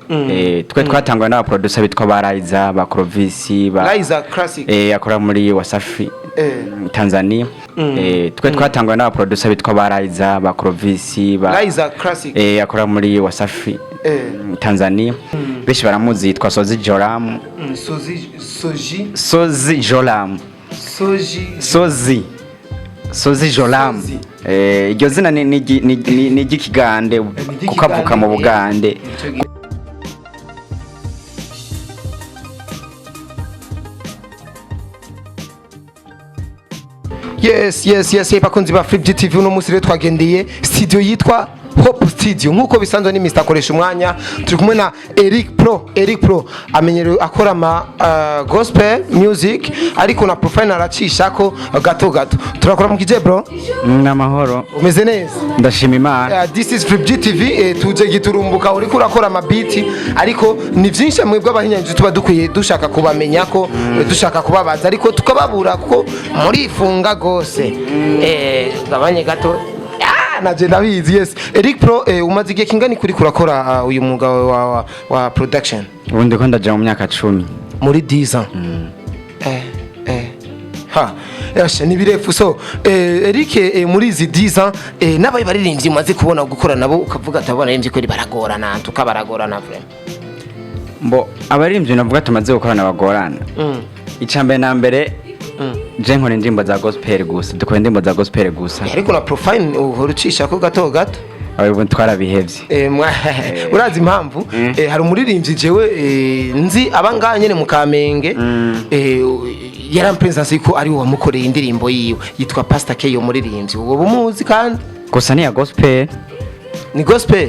Twe twatanguye n'abaproducer bitwa ba Liza, ba Clovis, ba Liza Classic. Akora muri Wasafi, Tanzania. Twe twatanguye n'abaproducer bitwa ba Liza, ba Clovis, ba Liza Classic. Akora muri Wasafi, Tanzania. Benshi baramuzi, yitwa Sozi Joram. Sozi, Soji. Sozi Joram. Soji. Sozi Joram. Sozi. Iryo zina ni iry'ikigande, kuko avuka mu Bugande. Yes, bakunzi ba Flip GTV, uno munsi rero twagendeye studio yitwa Hope Studio. Nkuko bisanzwe ni Mr akoresha umwanya, turi kumwe na Eric Pro. Eric Pro amenyerewe akora ama gospel music, ariko na profile aracishako gato gato. Turakora mu kije, bro. Ni amahoro. Umeze neza? Ndashima Imana. This is Flip GTV. Tuje giturumbuka, uriko urakora amabiti, ariko ni byinshi mwebwe abahinyanyi tuba dukwiye dushaka kubamenya ko dushaka kubabaza, ariko tukababura kuko murifunga gose. Gabanye gato. Ah, naje ndabizi. Yes, Eric Pro, umaze igihe kingana kuri kurakora uyu mwuga wa production? Ubu ndiko ndaja mu myaka 10. Muri 10 ans. Ha yashe ni birefu. So Eric, muri izi 10 ans, n'abaye baririmbyi umaze kubona gukora nabo, ukavuga ati abana baririmbyi kweri baragorana, tukabaragorana vraiment? Mbo abaririmbyi navuga tumaze gukorana bagorana, icya mbere na mbere, je nkora indirimbo za gospel gusa, dukora indirimbo za gospel gusa. Ariko na profile uhora ucisha ko gato gato. Ubu twarabihevye. Urazi impamvu? Hari umuririmbyi jewe nzi abangaha nyene mu Kamenge, yarampenza ko ari we wamukoreye indirimbo yiwe yitwa Pastor K. Yo muririmbyi uwo bumuzi kandi. Gusa ni ya gospel. Ni gospel.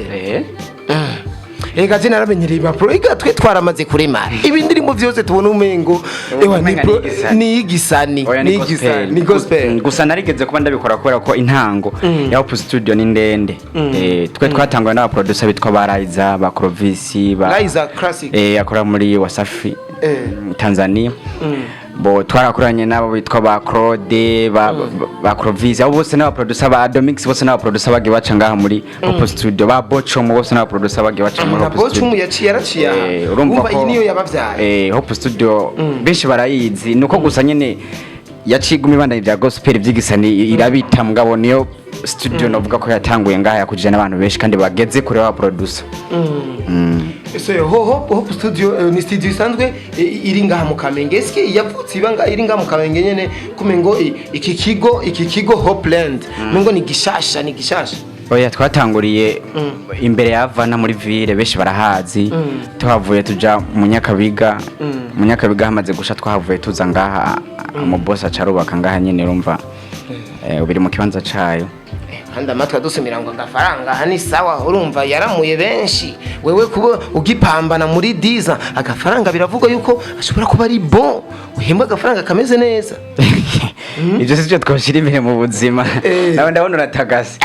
Ega je naramenyereye impapuro, ega twe twaramaze kuremara ibi ndirimbo vyose tubona umengo ewa ni Umenga ni igisani. ni igisani. Oya, ni igisani, ni gospel. Gusa narigeze kuba ndabikora kubera ko intango ya Hope Studio ni ndende. Twe twatanguye n'abaproducer bitwa ba Liza, ba Clovis, ba Liza Classic. Akora muri Wasafi, Tanzania. Bo twarakoranye n'abo bitwa ba Claude, ba Clovis, abo bose n'abaproducer ba Adomix, bose n'abaproducer bagiye baca ngaha muri Hope Studio, ba Bochomo, bose n'abaproducer bagiye baca muri Na Hope Studio. Bocumu yaciye, yaraciye aha. Urumva Urumva ko iyi niyo yabavyaye. Hope Studio benshi barayizi, nuko gusa nyene yaciguma ibandanye bya gospel by'igisani irabita, mugabo niyo studio novuga ko yatanguye ngaha, yakujije n'abantu benshi kandi bageze kure ba producer. So ho ho Hope Studio ni studio isanzwe iri ngaha mu Kamenge. Eske yavutse iba ngaha, iri ngaha mu Kamenge nyene? Kumengo iki kigo Hopeland mengo ni gishasha, ni gishasha. Oya, twatanguriye imbere ya Havana muri ville, benshi barahazi. Tuhavuye tuja mu Nyakabiga. Mu Nyakabiga hamaze gusha, twahavuye tuza ngaha, umubosi acarubaka ngaha nyene. Urumva biri mu kibanza cayo. Kandi amatwi adusumira ngo agafaranga aha ni sawa. Urumva yaramuye benshi, wewe kuba ugipambana muri diza agafaranga, biravugwa yuko ashobora kuba ari bon, uhembwa agafaranga kameze neza. Ibyo si byo twashyira imbere mu buzima. Nawe ndabona uratagase.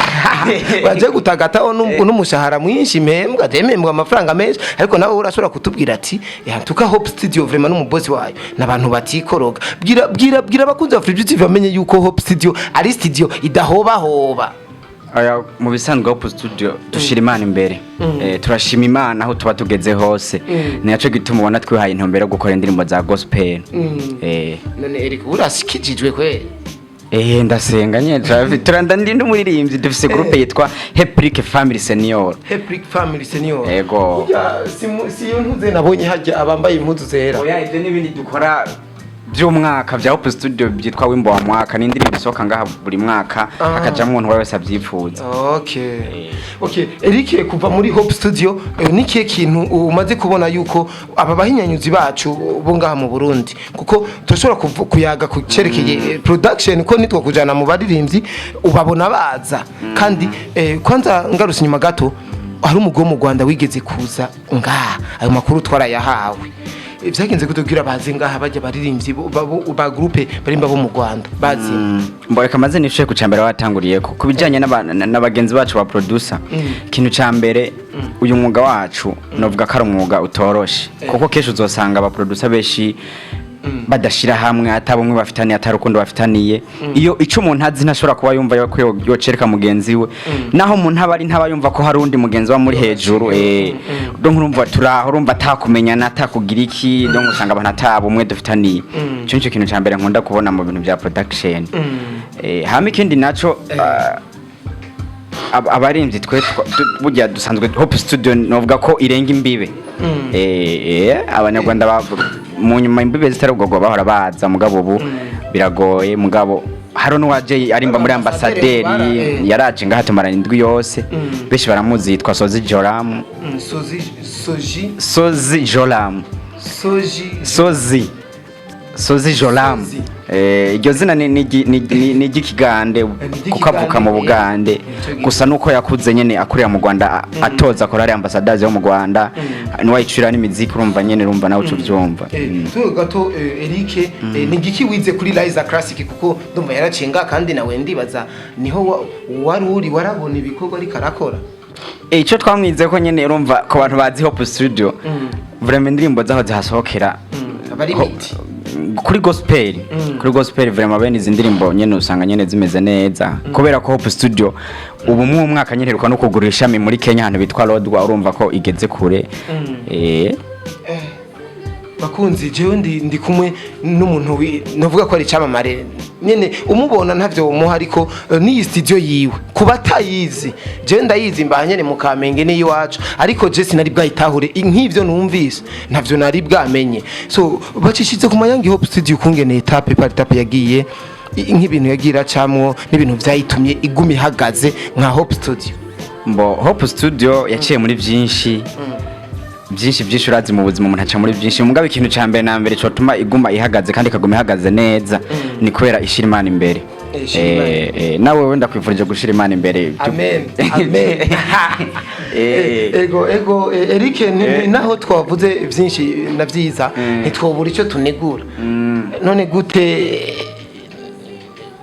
Baje gutagataho n'umushahara mwinshi mpembwa, demembwa amafaranga menshi, ariko nawe urashobora kutubwira ati tuka Hope Studio vraiment n'umubosi wayo n'abantu batikoroga. Bwira, bwira, bwira abakunzi ba Free TV bamenye yuko Hope Studio ari studio idahobahoba. Oya, mu bisanzwe Hope Studio dushira Imana imbere. Turashima Imana aho tuba tugeze hose. Ni naco gituma ubona twihaye intumbero yo gukora indirimbo za gospel. None Eric, urasikijijwe kweli? Ndasenga nyene, turanda ndi n'umuririmbyi, dufise groupe yitwa Hepric Family Senior. Hepric Family Senior? Ego. Burya si yo ntuze nabonye hajya abambaye impuzu zera? Oya, ivyo n'ibindi dukora by'umwaka bya Hope Studio byitwa Wimbo wa Mwaka, ni indirimbo isohoka ngaha buri mwaka, hakajamwo umuntu wese avyipfuza. Okay, Eric, kuva muri Hope Studio, ni kihe kintu umaze kubona yuko aba bahinyanyuzi bacu bo ngaha mu Burundi, kuko turashobora kuyaga ku cerekeye production, ko nitwo kujana mu baririmbyi ubabona baza kandi kwanza ngarutse inyuma gato, hari umugabo mu Rwanda wigeze kuza ngaha, ayo makuru twarayahawe. Vyagenze gute kugira baze ngaha bajya baririmbyi ba groupe barimba bo mu Rwanda bazi? Mboreka maze nishuye ku cambere watanguriye ko ku bijanye n'abagenzi bacu ba producer. Ikintu ca mbere, uyu mwuga wacu novuga ko ari umwuga utoroshe, kuko kenshi uzosanga aba producer benshi Badashira hamwe, atabumwe bafitaniye, atarukundo bafitaniye. Iyo ico umuntu azi, ntashobora kuba yumva ko yocereka mugenzi we, naho umuntu aba ari ntaba yumva ko hari undi mugenzi wa muri hejuru. Donc urumva turaho, urumva atakumenyana, atakugira iki. Donc usanga abantu atabumwe dufitaniye. Ico nico kintu ca mbere nkunda kubona mu bintu bya production. Hama ikindi naco, abarimvyi twe burya dusanzwe Hope Studio novuga ko irenga imbibe. Abanyarwanda mu nyuma imbibe zitarugogwa bahora baza, mugabo ubu biragoye. Mugabo hari n'uwaje arimba muri Ambasaderi. Ambasaderi. Yaraje ngaha tumarana indwi yose. Benshi baramuzi, yitwa Sozi Joram. Sozi, soji? Sozi Joram. Soji? Sozi Joram. Sozi. Iryo zina ni iry'ikigande, Ni kuko avuka mu iry'ikigande, Bugande. Ico gihe. Gusa nuko yakuze nyene akurira mu Rwanda, atoza korari ambassadors yo mu Rwanda, niwe ayicurira n'imiziki. Urumva nyene, urumva nawe uca uvyumva. Tuwe gato, Eric, ni igiki wize kuri Liza Classic? Kuko ndumva yaracenga, kandi nawe ndibaza niho wari uri, warabona ibikorwa ariko arakora. Ico twamwize ko nyene, urumva ku bantu bazi Hope Studio, vraiment indirimbo zaho zihasohokera Aba ari imiti. Kuri gospel, kuri gospel vraiment bene izi ndirimbo nyene usanga nyene zimeze neza, kubera ko Hope Studio ubu mu mwaka nyene iheruka no kugura ishami muri Kenya, ahantu bitwa Lodwar. Urumva ko igeze kure. Bakunzi, jewe ndi kumwe n'umuntu novuga ko ari icamamare nyene, umubona ntavyo womuha, ariko n'iyi studio yiwe kuba atayizi, jewe ndayizi, mbaha nyene mu Kamenge n'iyiwacu, ariko je sinari bwayitahure. Nk'ivyo numvise ntavyo nari bwamenye. So bacishize ku mayangi Hope Studio, ukungene étape par étape yagiye, nk'ibintu yagiye iracamwo n'ibintu vyayitumye iguma ihagaze nka Hope Studio. Mbo Hope Studio yaciye muri byinshi byinshi byinshi. Urazi mu buzima umuntu aca muri byinshi, mugabo ikintu ca mbere na mbere cotuma iguma ihagaze kandi ikaguma ihagaze neza ni kubera ishira Imana imbere. Ishira Imana. Nawe wewe ndakwifurije gushira Imana imbere. Amen, amen. Ego, Eric, naho twavuze byinshi na byiza, ntitwobura icyo tunegura. None gute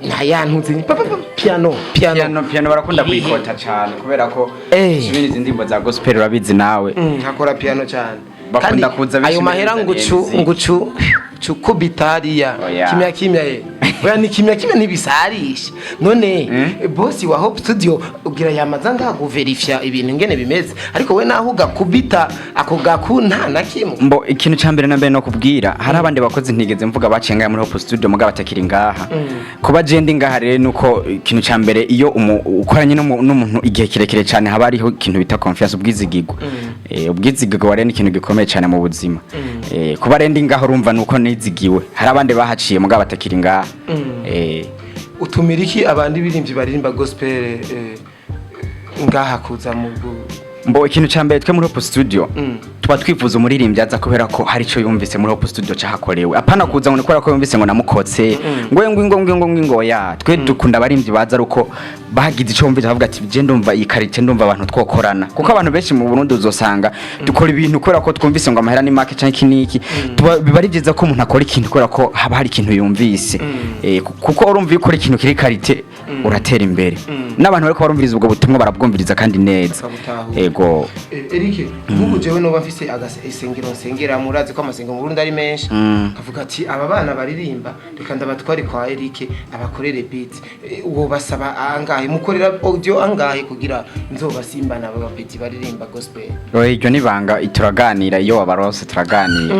nta yantuze pa, pa, pa, piano, piano? Piano, piano barakunda Ibihe. kuyikota cyane, kubera ko ibindi izi ndirimbo za gospel urabizi nawe. Hakora piano cyane. Bakunda Kandi kuza benshi ayo mahera muri ngucu Tanzania. ngucu cukubita hariya. Oya. Kimya kimya ye, oya, ni kimya kimya, ntibisarisha. None bosi wa Hope Studio ugira yamaza ngaha kuverifya ibintu ingene bimeze, ariko we naho ugakubita ako gaku nta na kimwe. Mbo ikintu ca mbere na mbere no kubwira, hari abandi bakozi ntigeze mvuga baciye ngaha muri Hope Studio, mugabo batakiri ngaha. Kuba je ndi ngaha rero, nuko ikintu ca mbere, iyo ukoranye n'umuntu igihe kirekire cyane, haba hariho ikintu bita confiance, ubwizigirwa. Ubwizigirwa rero ni ikintu gikomeye cyane mu buzima. Kuba rero ndi ngaha, urumva nuko nizigiwe. Hari abandi bahaciye mugabo batakiri ngaha. Utumira iki abandi birimbyi baririmba gospel ngaha kuza mu Mbo ikintu ca mbere, twe muri Hope Studio tuba twifuza umuririmbyi aza kubera ko hari ico yumvise muri Hope Studio cahakorewe, apana kuza ngo ni kubera ko yumvise ngo namukotse, ngo ngo ngo ngo ngo ngo ya. Twe dukunda abaririmbyi baza ari uko bagize ico bumvise, bavuga ati: "Je ndumva iyi qualité, ndumva abantu twokorana." Kuko abantu benshi mu Burundi uzosanga dukora ibintu kubera ko twumvise ngo amahera ni make canke iki niki. Biba ari byiza ko umuntu akora ikintu kubera ko haba hari ikintu yumvise. Kuko urumva iyo ukora ikintu kiri qualité uratera imbere, n'abantu bariko barumviriza ubwo butumwa barabwumviriza kandi neza. Bakabutahura. Ego. Eric, nk'ubu jewe noba mfise isengero nsengera, murazi ko amasengero mu Burundi ari menshi, kavuga ati aba bana baririmba reka ndabatware kwa Eric abakorere beat. Uwo basaba angahe? Mukorera audio angahe kugira nzobasimbana aba bapeti baririmba gospel? Oya, iryo nibanga, turaganira iyo wabarose, turaganira.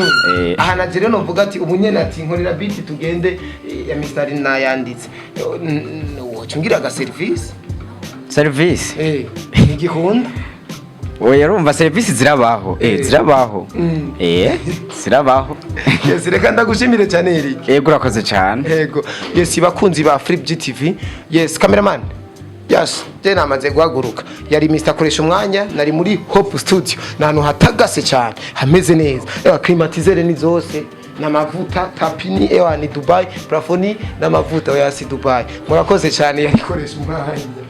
Aha na rero novuga ati ubu nyene ati nkorera beat tugende, ya Mr. nayanditse. Wocungira aga service? Service? Ntigikunda. Oya, urumva service zirabaho, zirabaho. Zirabaho. Yes, reka ndagushimire cyane, Eric. Yego, urakoze cyane. Yego, yes, bakunzi ba Flip GTV, yes, cameraman, yes, je namaze guhaguruka. Yari Mr akoresha umwanya, nari muri Hope Studio, ni ahantu hatagase cyane, hameze neza. Ewa, climatiseur ni zose n'amavuta, tapis ni ewa ni Dubai, plafond n'amavuta, oya si Dubai. Murakoze cyane, yarikoresha umwanya.